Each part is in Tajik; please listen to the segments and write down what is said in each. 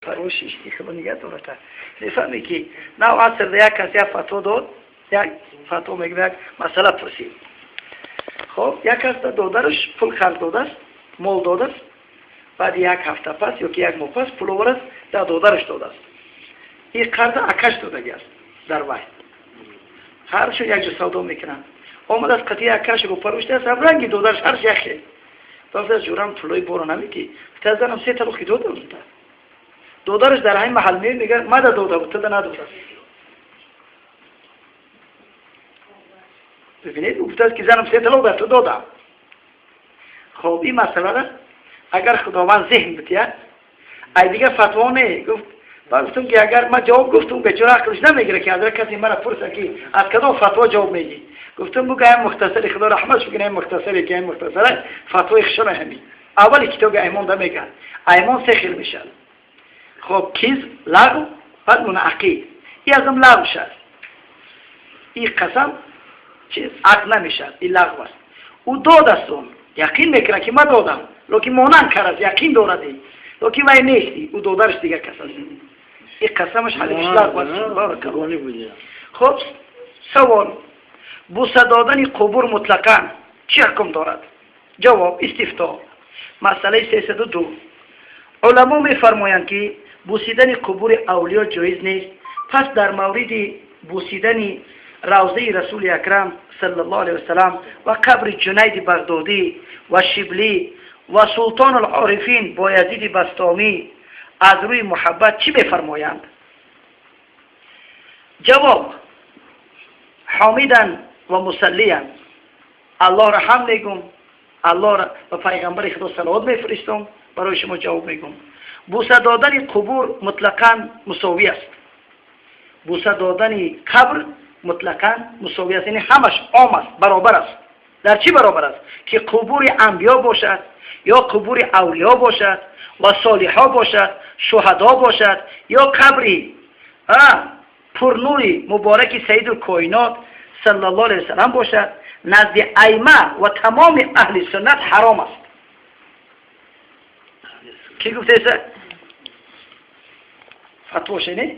Парво шишти, худо нигоҳ дората. Мефаҳме, ки нав асрда як кас як фатво дод, як фатво мегӯ, як масъала пурсид. Хоб, як кас да додараш пул қарз додааст, мол додааст, баъди як ҳафта пас ё ки як моҳ пас пул оварааст, да додараш додааст. Ин қарза акаш додагӣ аст. Дар вай ҳаршон якҷо савдо мекунанд. Омадааст, қатъи акаш рӯпарӯ шудааст, ҳамранги додараш, ҳарш як хел. Баъд ҷурам пулои боро намедӣ? Гуфта, занам се талоқи додам. Додараш дар ҳамин маҳал мега, мада дода буд, тада надодааст. Бибинед, гуфтааст, ки занам се талоқ дар ту додам. Хоб, ин масъалара агар Худованд зеҳн битиҳад, ай дигар фатво не гуфт. Ба гуфтам, ки агар ман ҷавоб гуфтам, бечора ақлиш намегира, ки азра касе мара пурса, ки аз кадом фатво ҷавоб мегӣ. Гуфтам, буга ҳам мухтасари, Худо раҳматш бикунад, ҳам мухтасаре, ки ҳам мухтасара фатвои хишона, ҳамин аввали китоби аймон да мегӯяд, аймон се хел мешавад. Хоб, киз, лағв, баъд мунаақид. И азам лағв шад, и қасам чиз ақд намешавад, и лағв аст. Ӯ дод аст, он яқин мекунад, ки ман додам, лекин монанд кард, яқин дорад, лекин вай нести, ӯ додараш дигар кас аст, и қасамаш ҳалифиш лағв аст. Хоб, савол: буса додани қубур мутлақан чӣ ҳукм дорад? Ҷавоб: истифто, масъалаи 302. Уламо мефармоянд, ки бусидани қубури авлиё ҷоиз нест. Пас дар мавриди бусидани равзаи Расули Акрам саллаллоҳу алайҳи васалам ва қабри Ҷунайди Бағдодӣ ва Шиблӣ ва Султону Лорифин Боязиди Бастомӣ аз рӯи муҳаббат чӣ мефармоянд? Ҷавоб: ҳомидан ва мусаллиян, Аллоҳро ҳам мегум, Аллоҳ ва пайғамбари Худо салавот мефиристом, барои шумо ҷавоб мегум. Буса додани қубур мутлақан мусовӣ аст. Буса додани қабр мутлақан мусовӣ аст, яъне ҳамаш ом аст, баробар аст. Дар чӣ баробар аст? Ки қубури анбиё бошад ё қубури авлиё бошад ва солиҳо бошад, шуҳадо бошад ё қабри пурнури мубораки Саидулкоинот саллаллоҳу алайҳи васалам бошад, назди айма ва тамоми аҳли суннат ҳаром аст. Кӣ гуфтеса? Фатвоше не,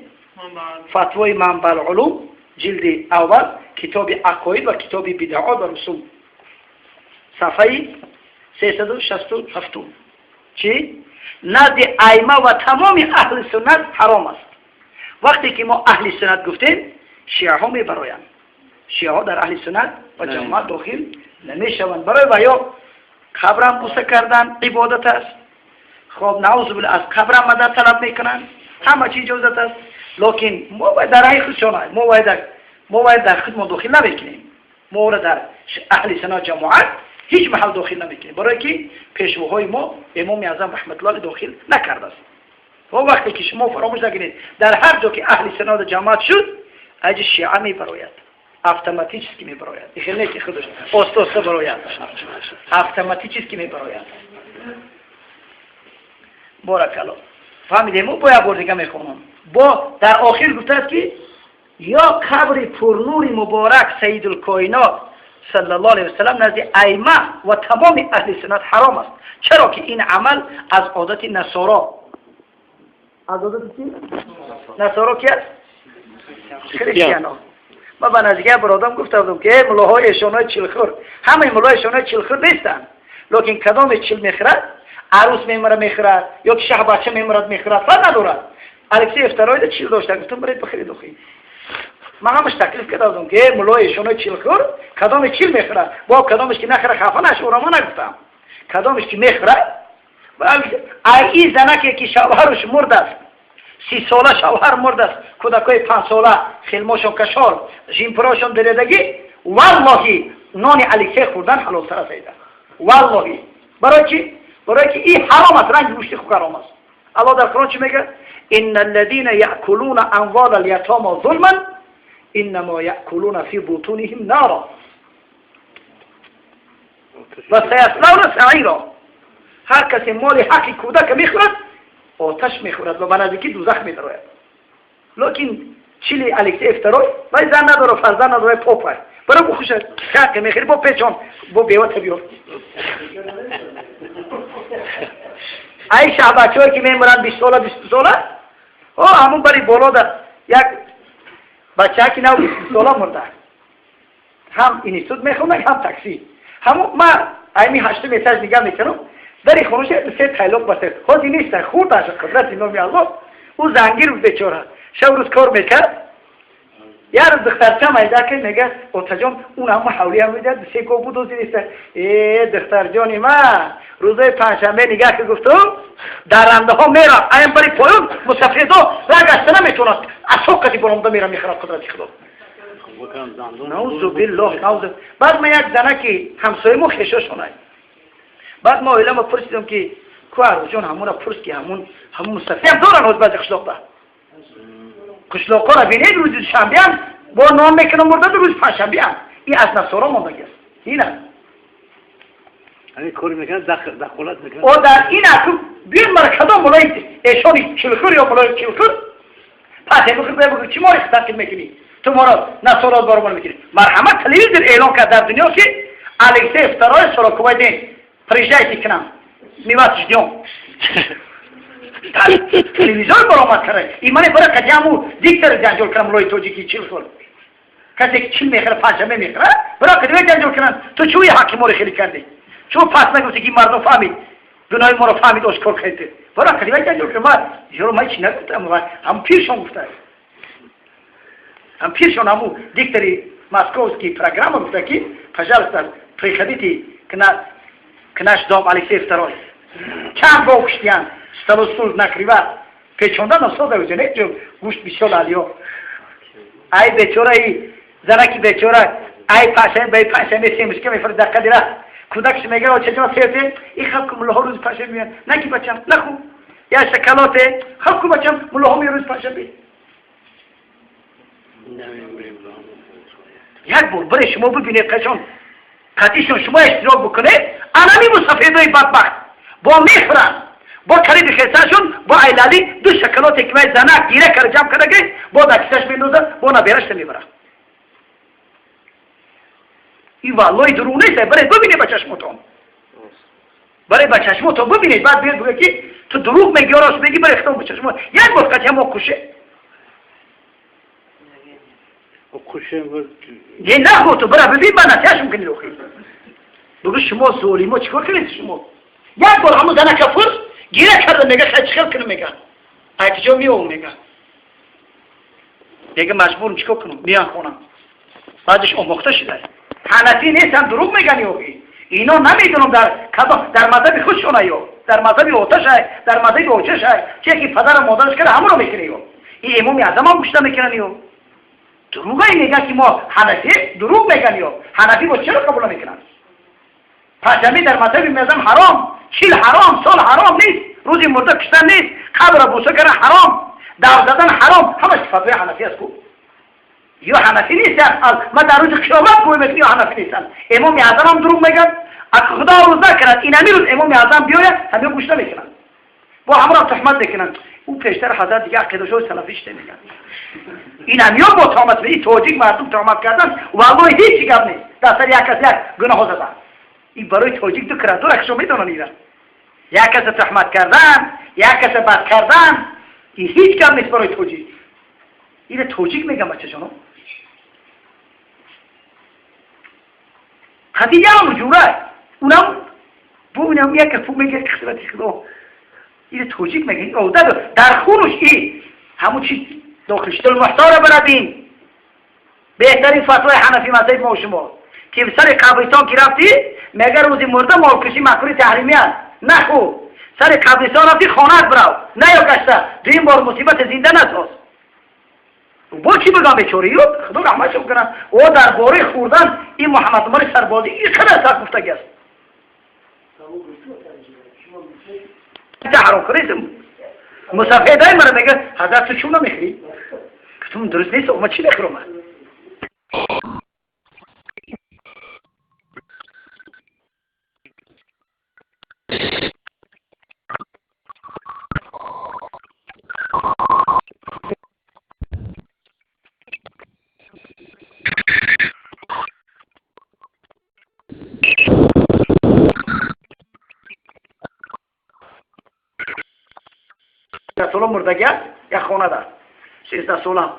фатвои Манбаъулулум, ҷилди аввал, китоби ақоид ва китоби бидаот ва русум, сафҳаи 367. Чӣ? Назди айма ва тамоми аҳли суннат ҳаром аст. Вақте ки мо аҳли суннат гуфтем, шиаҳо мебароянд. Шиаҳо дар аҳли суннат ва ҷамоат дохил намешаванд. Барои ваё қабрам буса кардан ибодат аст. Хоб, наузу билла, аз қабрам мадад талаб мекунанд, ҳама чи иҷозат аст. Лекин мо бояд дар раи худшон, мо бояд дар худ мо дохил намекунем. Мо ора дар аҳли суннат ҷамоат ҳеҷ маҳал дохил намекунем, барое ки пешвоҳои мо, Имоми Аъзам раҳматуллоҳ, дохил накардааст. Ва вақте ки шумо фаромӯш накунед, дар ҳар ҷо ки аҳли суннат ҷамоат шуд, аҷи шиа мебарояд, автоматически мебарояд. Ихел не ки худаш оста оста барояд, автоматически мебарояд. Боракалло, фаҳмидем. Бо як бор дига мехонам. Бо дар охир гуфтааст, ки ё қабри пурнури муборак Саидулкоинот саллаллоҳу алайҳи васалам назди айма ва тамоми аҳли суннат ҳаром аст, чаро ки ин амал аз одати насоро. Аз одати чи? Насоро ки аст? Христиано. Ма ба наздики як бародам гуфта будам, ки мулоҳои эшонои чилхӯр, ҳамаи мулои эшонои чилхӯр нестанд, лекин кадоме чил мехӯрад, арӯс мемирад мехӯрад ё ки шаҳбача мемирад мехӯрад, фарқ надорад. Алексей Второйда чил дошта, гуфтам, баред бихӯред. Охи, ман ҳамаш таклиф карда будам, ки мулои эшонои чилхӯр кадоме чил мехӯрад, бо кадомеш ки нахӯрад, хафа нашура. Ма нагуфтам, кадомеш ки мехӯрад. Ай и занаке ки шавҳаруш мурдааст, 30 сола шавҳар мурдааст, кӯдакҳои 5 сола, хилмошон кашол, жимпирошон дередагӣ, валлоҳи, нони Алексей хӯрдан ҳалолтар аст айда. Валлоҳи. Барои чӣ? Барои ки и ҳаром аст, ранги гӯшти хук ҳаром аст. Аллоҳ дар Қуръон чӣ мегӯяд? Инна аллазина яъкулуна амвола алятома зулман иннамо яъкулуна фи бутунихим нара ва саяславна саира. Ҳар касе моли ҳаққи кӯдака мехӯрад, оташ мехӯрад ва ба наздикӣ дузах медарояд. Лекин чили Алексей Второй, вай зан надора, фарзанд надора, попай баро бухӯшад, ҳаққи мехӯри, бо печон, бо бевата биёр. Ай шаҳбачаҳое ки мемиранд 20 сола, 22 сола. О, ҳамун бари боло да як бачаки нав 20 сола мурда. Ҳам институт мехонад, ҳам такси. Ҳамун ма айми ҳаштум этаж нигаҳ мекунам, дари хонаша се тайлоқ басте. Ҳози неста, хурдаша, қудрати номи Аллоҳ. Ӯ зангир буд бечора. Шаб рӯз кор мекард. Як рӯз духтарча майда ки мега: «Отаҷон, он ҳама ҳавлиям медиҳад, се гов буд, ози неста». Э, духтарҷони ман, рӯзои панҷшанбе нигаҳ ки гуфтум, дарандаҳо мерафт аям бари поён, мусафедо рагашта наметавонад, асо қади боломда мера мехӯрад, қудрати Худо. Наузу биллоҳ, наузу. Баъд ма як занаки ҳамсоямо хешошонай. Баъд ма оилама пурсидам ки ку арӯҷон, ҳамуна пурс ки ҳамун мусафедам доран ҳоз баъзе қишлоқда. Қишлоқҳоро бинед, рӯзи душанбеам бо нон мекунам мурдад, рӯзи панҷшанбеам. Ин аз насоро мондагӣ аст. Ин аст. Ҳамин кори мекунад, дахолат мекунад. О, дар ин аку бир мара кадом мулои эшони чилхӯр ё мулои чилхӯр пасе бихӯр, бигӯ чӣ моро тақид мекунӣ? Ту моро насоро баробар мекунӣ. Марҳамат, телевизор эълон кард дар дунё ки Алексей Второй, 40-й день, приезжайте к нам, мы вас ждем. Телевизор баромад карда. И мане бара кадиаму диктор ҷанҷол кардам, мулои тоҷики чилхӯр. Касе ки чил мехӯра, панҷшанбе мехӯра, бара кадима ҷанҷол кардам. Ту чӯи ҳақи моро хеле кардӣ? Чӯ пас нагуфти ки мардум фаҳмид, гуноҳи моро фаҳмид, ошкор кардӣ. Бара кадима ҷанҷол кардам. Ма ёро ман чи нагуфтам, ҳам пиршон гуфта. Ҳам пиршон ҳаму диктори московский программа гуфта ки пожалуйста, приходите к наш дом, Алексей Второй. Чанд гов куштиян, столу стул накрывать. Печонда насода уҷа не гӯшт бисёр алиё. Ай бечораи занаки бечора, ай панҷшанбе, ай панҷшанбе семечка мефурӯхт дар қади раҳ. Кӯдакш мега: «Очаҷон, сете и хаб ку, муллоҳо рӯзи панҷшанбе меянд». «Наки бачам, наху я шоколоте, хаб ку бачам, муллоҳо меянд рӯзи панҷшанбе». Як бор бире шумо бибинед, қашон қатишон шумо иштирок бикунед, анами мусафедои бадбахт бо мехӯранд, бо кариби хесашон, бо айлали ду шоколоте ки вай занак гира кара ҷамъ карда гирифт, бо дар кисаш мендозад, бо наберашта мебарад. Ин валлои дурӯғ нест, баред бибинед ба чашмотон, баред ба чашмотон бибинед, баъд биёд бигӯяд ки ту дурӯғ мегӣ ё рост мегӣ. Баред худо ба чашмо як бор қатъия мо куше. Не, нахӯ, ту бира бибин, ба насиҳашм кунед охи. Бигӯ шумо золимо чӣ кор кардед шумо? Як бор ҳамун занака пурс, гира карда мега: «Хай, чӣ хел кунам?» Мега: «Ай куҷо меовам?» Мега, маҷбурм, чӣ кор кунам, меян хонам. Баъдаш омӯхта шуда ҳанафӣ нестам, дурӯғ меган ё ино намедонам дар кадом, дар мазҳаби худшона ё дар мазҳаби оташай, дар мазҳаби очашай, че ки падару модараш карда, ҳамонро мекунӣ ё ин имоми аъзамам гӯшта мекунан ё дурӯғае меган ки мо ҳанафӣ, дурӯғ меган. Ё ҳанафӣ боз чаро қабул намекунанд? Панҷшанбе дар мазҳаби меазам ҳаром, чил ҳаром, сол ҳаром нест, рӯзи мурда куштан нест, қабра буса кардан ҳаром, дав задан ҳаром, ҳамаш фатвои ҳанафӣ аст ку. Ё ҳанафӣ нестанд? Ма дар рӯзи қиёмат гӯй мекунӣ, ё ҳанафӣ нестанд? Имоми аъзамам дурӯғ мегӯяд. Худо рӯз накунад инами рӯз имоми аъзам биёяд, ҳамиё гӯш намекунанд, бо ҳамро туҳмат мекунанд. Ӯ пештар ҳазрат дига ақидашои салафӣ шуда мегӯяд. Ин ҳамиё бо туҳмат, ин тоҷик мардум туҳмат кардан валлоҳи ҳеҷ гап нест. Дар сари як кас як гуноҳо задан, ин барои тоҷик ду крадора шумо медонанд, ира як каса туҳмат кардан, як каса бад кардан, ин ҳеҷ гап нест барои тоҷик. Ина тоҷик мегам, бачаҷоно, қади ям ҷура унам бу унам як кас мега, қисмати Худо, ина тоҷик мега, одат дар хунуш и ҳамун чи дохил шуд. Муҳтора барабин, беҳтарин фатвои ҳанафи мазҳаби мо шумо ки сари қабристон ки рафтӣ, мега рӯзи мурда молкушӣ макруҳи таҳримӣ аст, нахӯ. Сари қабристон рафтӣ, хонаат бирав, наё гашта, дуюм бор мусибати зинда насоз. Бо чӣ бигам бечораё, Худо раҳматшон кунад. О, дар бораи хӯрдан ин Муҳаммад Умари сарбозӣ ин қадар сахт гуфтагӣ аст. Ҳаромкорӣ мусафедай мара мега: «Ҳазрат, ту чун намехӯрӣ?» Гуфтам: «Дуруст нест, ма чӣ мехӯрам?» Расуло мурдагӣ аст. Як хона да 13 сола.